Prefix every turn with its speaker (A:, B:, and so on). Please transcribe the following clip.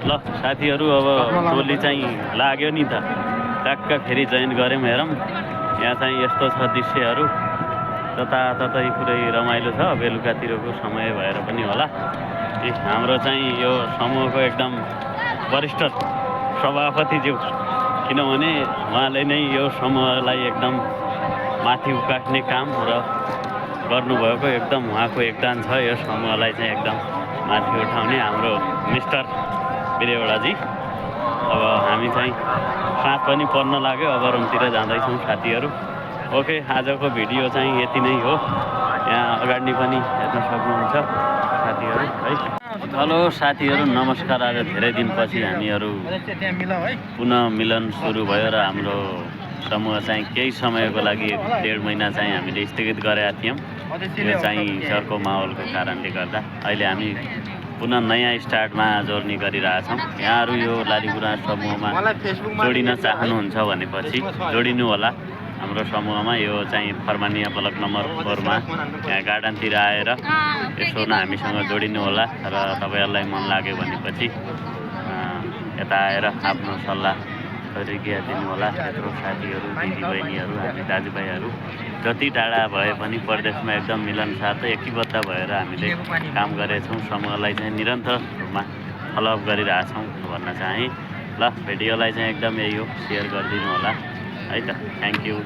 A: ल साथीहरू अब टोली चाहिँ लाग्यो नि त टक्क फेरि जोइन गऱ्यौँ हेरौँ यहाँ चाहिँ यस्तो छ दृश्यहरू जताततै पुरै रमाइलो छ बेलुकातिरको समय भएर पनि होला हाम्रो चाहिँ यो समूहको एकदम वरिष्ठ सभापतिज्यू किनभने उहाँले नै यो समूहलाई एकदम माथि उकास्ने काम र गर्नुभएको एकदम उहाँको योगदान छ यो समूहलाई चाहिँ एकदम माथि उठाउने हाम्रो मिस्टर बिरेवडाजी। अब हामी चाहिँ साँझ पनि पर्न लाग्यो अब रुमतिर जाँदैछौँ साथीहरू। ओके आजको भिडियो चाहिँ यति नै हो। यहाँ अगाडि पनि हेर्न सक्नुहुन्छ साथीहरू है। हेलो साथीहरू नमस्कार। आज धेरै दिनपछि हामीहरू पुनः मिलन सुरु भयो र हाम्रो समूह चाहिँ केही समयको लागि 1.5 महिना चाहिँ हामीले स्थगित गरेका थियौँ। यो चाहिँ ईश्वरको माहौलको कारणले गर्दा अहिले हामी पुनः नयाँ स्टार्टमा जोड्ने गरिरहेछौँ। यहाँहरू यो लालीगुराँस समूहमा जोडिन चाहनुहुन्छ भनेपछि जोडिनु होला हाम्रो समूहमा। यो चाहिँ फर्मानिया ब्लक नम्बर 4 मा यहाँ गार्डनतिर आएर यसो न हामीसँग जोडिनु होला र तपाईँहरूलाई मन लाग्यो भनेपछि यता आएर आफ्नो सल्लाह प्रतिक्रिया दिनु होला। यत्रो साथीहरू दिदीबहिनीहरू हामी दाजुभाइहरू जति टाढा भए पनि परदेशमा एकदम मिलनसाथ एकीबद्ध भएर हामीले काम गरेछौँ। समूहलाई चाहिँ निरन्तर रूपमा फलोअप गरिरहेछौँ भन्न चाहेँ। ल भिडियोलाई चाहिँ एकदम यही हो, सेयर गरिदिनु होला है त। Thank you.